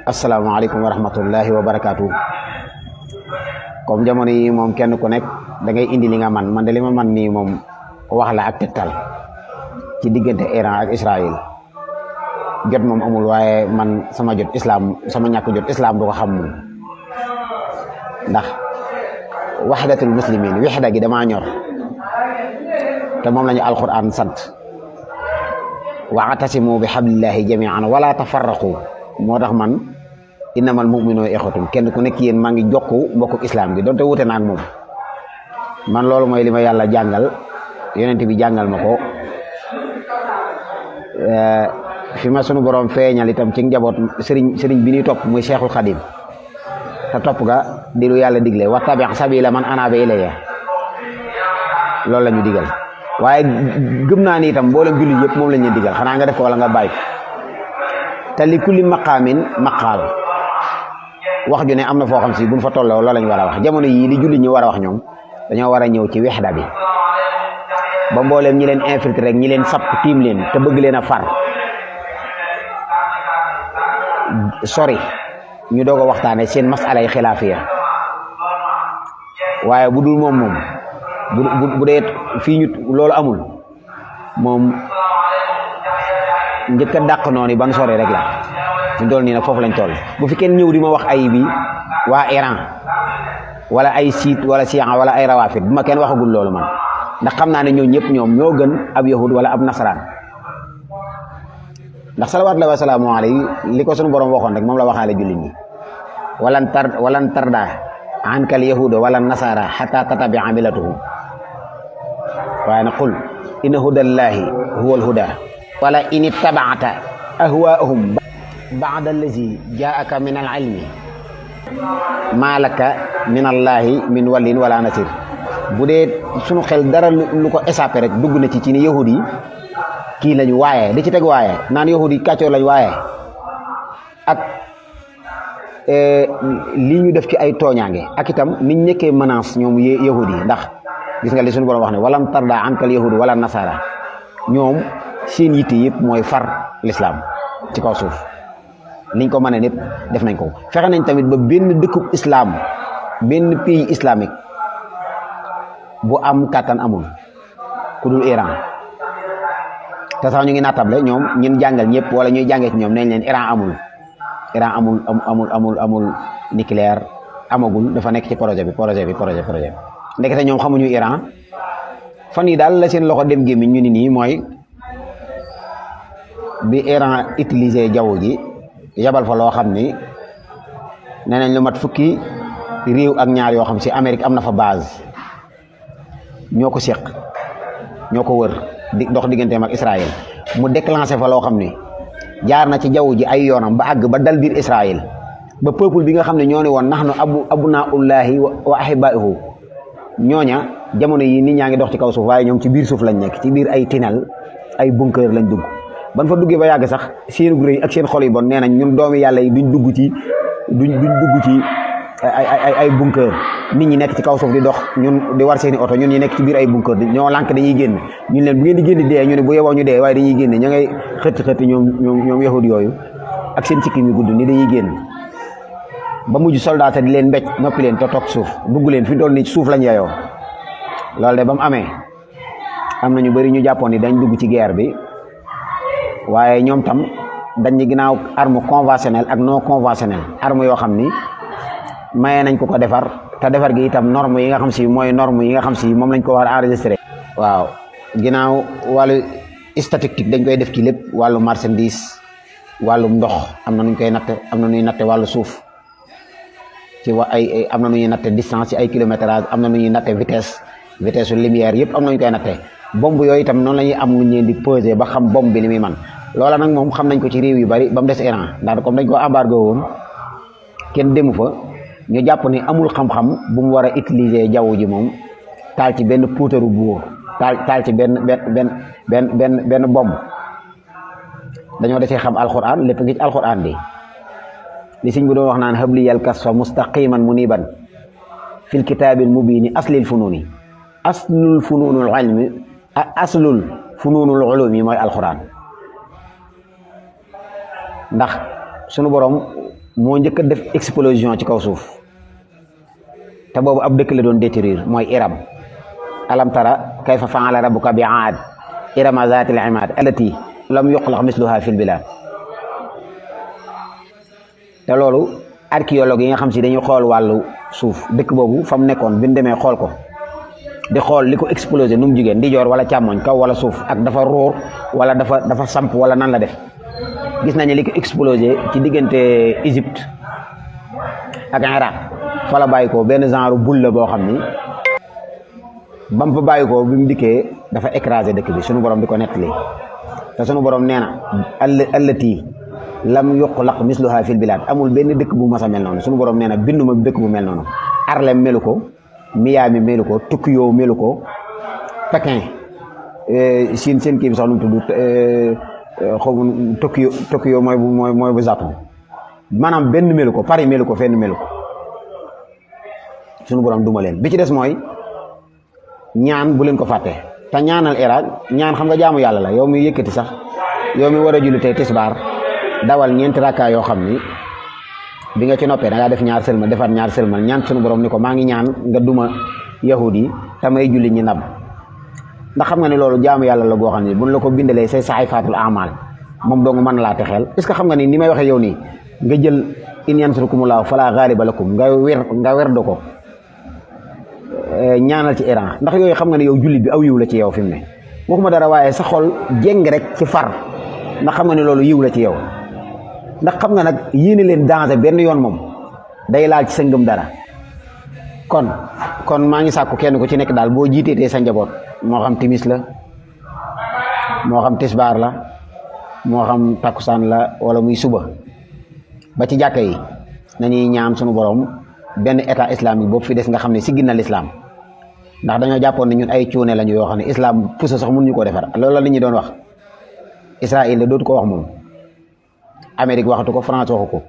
asalaamaaleykum wa rahmatullahi wa barakaatu. comme jamono yi moom kenn ku nekk da ngay indi li nga man de li ma man nii moom wax la ak tegtal ci diggante Iran ak Israël. jot moom amul waaye man sama jot islam sama ñàkk jot islam du ko xam moom ndax waxdatul muslimin wixda gi damaa ñor te moom lañu alquran sant wa'tasimu bi hablillahi jami'an wala tafarraqu moo tax man innamal mu'minuna ikhwatun kenn ku nekk yéen maa ngi jokku mbokku islam gi donte wute naag moom man loolu mooy li ma yàlla jàngal yonent bi jàngal ma ko fi ma sunu borom feeñal itam ci njaboot sëriñ bi ñuy topp muy Cheikhul Khadim te topp ga di lu yàlla digle wattabi' sabila man anaba ilayya loolu la ñu digal waaye gëm naa ni itam mboolem jullit yëpp moom lañ leen digal xanaa nga def ko wala nga bàyyi te li kulli maqaamin maqaal wax ju ne am na foo xam si buñ fa tolloo loolu lañ war a wax jamono yii li jullit ñi war a wax ñoom dañoo war a ñëw ci wexda bi ba mbooleem ñi leen infiltré rek ñi leen sapp tiim leen te bëgg leen a far sori ñu doog a waxtaane seen masala yi xilaafiya waaye bu dul moom bu dee fii ñu loolu amul moom njëkk a dàq noonu ban sori rek la ñu dool nii nag foofu lañ toll bu fi kenn ñëw di ma wax ay bi waa Iran wala ay siit wala siyan wala ay rawafid bu ma kenn waxagul loolu man ndax xam naa ne ñoo ñëpp ñoom ñoo gën ab yahud wala ab nasaraan ndax salawaatullahi wa salaamu alayhi li ko sunu borom waxoon rek moom la waxaale jullit ñi walan tarda ankal yahuda wala nasara hatta tattabi'a millatuhum waaye nag qul inna hudallahi huwal huda wala in ittaba'ta ahwaahum ba'da allazi jaa'aka min al-ilmi ma laka min allahi min walin wala nasir bu dee sunu xel dara lu ko échappé rek dugg na ci ni yahud yi kii lañu waaye di ci teg waaye naan yahud yi kàccoor lañu waaye ak lii ñu def ci ay tooñaange ak itam niñ nekkee menace ñoom yahud yi ndax gis nga li suñu borom wax ne walam tarda ankal yahud wala nasara ñoom seen yitte yëpp mooy far l'islam ci kaw suuf liñ ko mënee lépp def nañ ko fexe nañ tamit ba benn dëkkub islam benn pays islamique bu am kàttan amul ku dul Iran te sax ñu ngi naatable ñoom ñun jàngal ñëpp wala ñuy jàngee ci ñoom nañ leen Iran amul nucléaire amagul dafa nekk ci projet bi ndekete ñoom xamuñu Iran fan yi daal la seen loxo dem gémmiñ ñu ni nii mooy bi Iran utilisé jaww ji yabal fa loo xam ni nee nañ lu mat fukki réew ak ñaar yoo xam si Amérique am na fa base ñoo ko séq ñoo ko wër di dox digganteem ak Israël mu déclenché fa loo xam ni jaar na ci jaww ji ay yoonam ba àgg ba dal biir Israël ba peuple bi nga xam ne ñoo ne woon nahnu abnaullahi wa ahibba'uhu ñooña jamono yi nit ñaa ngi dox ci kaw suuf waaye ñoom ci biir suuf lañ nekk ci biir ay tunnel ay bunker lañ dugg ban fa duggee ba yàgg sax seen rëy ak seen xol yi bon nee nañ ñun doomi yàlla yi duñ dugg ci ay bunker nit ñi nekk ci kaw suuf di dox ñun di war seeni oto ñun ñi nekk ci biir ay bunker ñoo lànk dañuy génn ñun leen bu ngeen di génn dee ñu ne bu yeboo ñu dee waaye dañuy génn ña ngay xëtt ñoom yahud yooyu ak seen sikki mi gudd ni dañuy génn ba mujj soldat di leen mbéj noppi leen te toog suuf dugg leen fi dool ni suuf lañ yeyoo loolu de ba mu amee am na ñu bëri ñu jàppoon ni dañ dugg ci guerre bi waaye ñoom tam dañ ñu ginnaaw arme conventionnelle ak non conventionnelle arme yoo xam ni maye nañ ko defar te defar gi itam norme yi nga xam si mooy norme yi nga xam si moom lañ ko war a enregistré waaw ginnaaw wàllu statistique dañ koy def ci lépp wàllu marchandise wàllum ndox am na nuñ koy natte am na nuy natte wàllu suuf ci am na nu ñuy natte distance ci ay kilométrage am na nu ñuy natte vitesse lumière yëpp am na ñu koy natte bombe yooyu itam noonu la ñuy am lu ñu di peser ba xam bombe bi li muy man loola nag moom xam nañ ko ci réew yu bari ba mu des Iran ndax comme dañ ko embargo woon kenn demu fa ñu jàpp ni amul xam-xam bu mu war a utiliser jaww ji moom taal ci benn puutaru buur taal ci benn bombe dañoo desee xam alquran lépp ngi ci alquran bi li sëñ bu doon wax naan habliyal kasfa mustaqiman muniban fil kitaabil mubini aslul fununi aslul fununul ulumi mooy alquran ndax sunu borom moo njëkk a def explosion ci kaw suuf te boobu ab dëkk la doon détruire mooy Iram. alam tara kayfa fa'ala rabbuka bi aad irama zaatil imaad allati lam yuxlaq misluha fil bilaad. te loolu archéologue yi nga xam si dañuy xool wàllu suuf dëkk boobu fa mu nekkoon bi ñu demee xool ko di xool li ko explosé nu mu jugee ndijoor wala càmmoñ kaw wala suuf ak dafa ruur wala dafa samp wala nan la def gis nañu li ko explosé ci diggante Égypte ak Irak fa la bàyyi ko benn genre boule la boo xam ni bam fa bàyyi ko bi mu dikkee dafa écrasé dëkk bi sunu borom di ko nettali te sunu borom nee na allati lam yuxlaq misluha fil bilaad amul benn dëkk bu mas a mel noonu sunu borom nee na binduma dëkk bu mel noonu. Harlem melu ko, Miami melu ko, Tokyo melu ko, Pékin seen kii bi sax nu mu tudd xaw ma Tokyo mooy bu Japon maanaam benn melu ko, Paris melu ko, fenn melu ko sunu borom duma leen. bi ci des mooy ñaan bu leen ko fàtte te ñaanal Irak ñaan xam nga jaamu yàlla la yow mi yëkkati sax yow mi war a julli tey tisbaar dawal ñeenti rakkaa yoo xam ni bi nga ci noppee da ngaa def ñaar sëlmal defaat ñaar sëlmal ñaan sunu borom ni ko maa ngi ñaan nga duma yahud yi te may julli ñi ndam ndax xam nga ne loolu jaamu yàlla la goo xam ne buñ la ko bindalee say saxifaatul amal moom dong mën laa texeel. est ce que xam nga ni ni may waxee yow nii nga jël in yansurkumullahu fala ghaliba lakum nga werdo ko ñaanal ci Iran ndax yooyu xam nga ne yow jullit bi aw yiw la ci yow fi mu ne waxuma dara waaye sa xol jéng rek ci far ndax xam nga ne loolu yiw la ci yow ndax xam nga nag yéene leen danger benn yoon moom day laal ci sa ngëm dara kon maa ngi sàkku kenn ku ci nekk daal boo jiiteetee sa njaboot moo xam timis la moo xam tisbaar la moo xam takkusaan la wala muy suba ba ci jàkka yi nañuy ñaan sunu borom benn état islamique boobu fi des nga xam ne siggi na l'islam ndax dañoo jàppoon ne ñun ay cuune lañu yoo xam ne islam puso sax mënuñu koo defar loolu la nit ñi doon wax Israël la dootu ko wax moom Amérique waxatu ko France waxu ko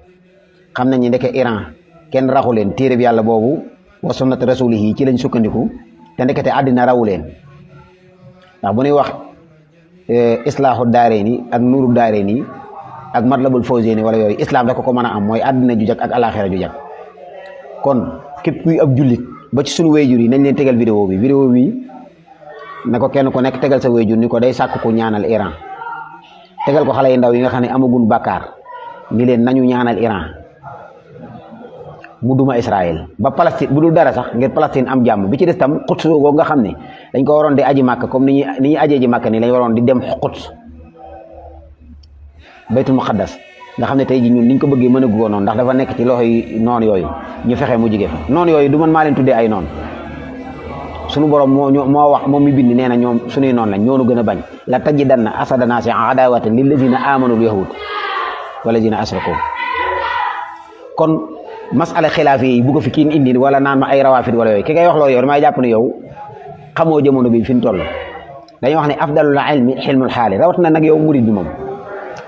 xam nañ ni ndeke Iran kenn raxu leen téere bi yàlla boobu wa sunnat rasulihi ci lañ sukkandiku te ndekete àddina rawu leen ndax bu ñuy wax islaahu daarayni ak nuuru daarayni ak matlabul fawzayni wala yooyu islam rek ko mën a am mooy àddina ju jag ak alaxira ju jag kon képp kuy ab jullit ba ci sunu wéyjur yi nañ leen tegal vidéo bi na ko kenn ku nekk tegal sa wéyjur ni ko day sàkk ku ñaanal Iran tegal ko xale yi ndaw yi nga xam ne amagun bàkkaar ni leen nañu ñaanal Iran mu duma Israël ba Palestine bu dul dara sax ngir Palestine am jàmm bi ci des tam Quds googu nga xam ne dañ ko waroon di aji màkk comme ni ñuy ajee ji màkk nii lañ waroon di dem Quds baytul muqaddas nga xam ne tey ji ñun niñ ko bëggee mën a gugoo noonu ndax dafa nekk ci loxo yi noonu yooyu ñu fexe mu jige fa noonu yooyu du man maa leen tuddee ay noonu sunu borom moo wax moom mi bind nee na ñoom suñuy noonu lañ ñoonu gën a bañ la tajidanna asada naasi adawatan lillazina amanul yahud walazina asraku kon masala xilaaf yi bu ko fi kii indi wala naan ma ay rawaafid wala yooyu ki ngay wax loolu yow damay jàpp ne yow xamoo jamono bi fi ñu toll dañuy wax ne afdalul ilmi xilmul xaali rawat na nag yow murid bi moom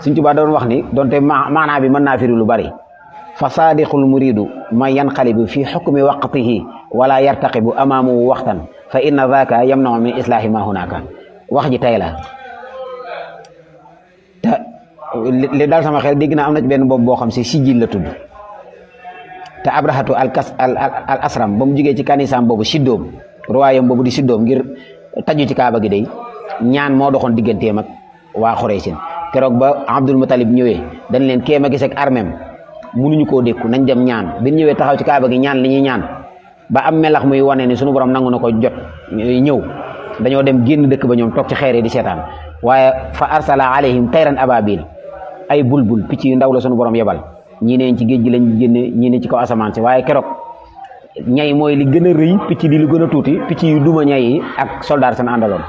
Sëñ Tuubaa doon wax ni donte maanaa bi mën naa firi lu bari fa saadiqul muridu man yanqalibu fi xukmi waqtihi wala yartaqibu amaamu waxtan fa inna zaaka yamnau min islaahi ma hunaka wax ji tey la te li daal sama xel dégg naa am na ci benn boobu boo xam si sijil la tudd te abrahatu al asram ba mu jugee ci kanisam boobu siddoom royaume boobu di siddoom ngir taju ci kaaba gi day ñaan moo doxoon digganteem ak waa Xuraysin keroog ba Abdul Mutalib ñëwee dañ leen kéem a gis ak armem munuñu koo dékku nañ dem ñaan bi ñëwee taxaw ci kaaba gi ñaan li ñuy ñaan ba am melax muy wane ni sunu borom nangu na ko jot ñëw dañoo dem génn dëkk ba ñoom toog ci xeer yi di seetaan waaye fa arsala alayhim tayran ababil ay bulbul picc yu ndaw la sunu borom yebal ñii neen ci géej gi lañ génne ñii ne ci kaw asamaan si waaye keroog ñay mooy li gën a rëy picc di lu gën a tuuti picc yu duma ñay yi ak soldat seen àndaloon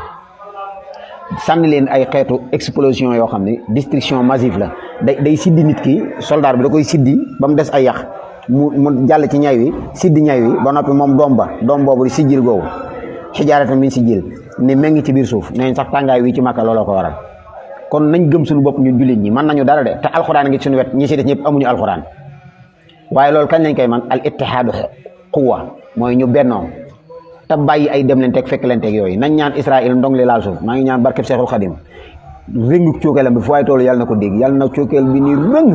sànni leen ay xeetu explosion yoo xam ne destruction massive la day siddi nit ki soldat bi da koy siddi ba mu des ay yax mu jàll ci ñay wi siddi ñay wi ba noppi moom doom boobu di sijjil googu xijaaratan min sijjil ne mengi ci biir suuf neñ sax tàngaay wi ci Makka looloo ko waral kon nañ gëm suñu bopp ñun jullit ñi mën nañu dara de te alxuraan ngi suñu wet ñi si des ñëpp amuñu alxuraan waaye loolu kañ lañ koy man al ittihaadu quwwa mooy ñu bennoo te bàyyi ay dem leen teg fekk leen teg yooyu nañ ñaan Israël ndong li laal suuf maa ngi ñaan barkeb Seexul Xadim rénguk cookeelam bi fu waaye toolu yàlla na ko dégg yàlla na cookeel bi ni rëng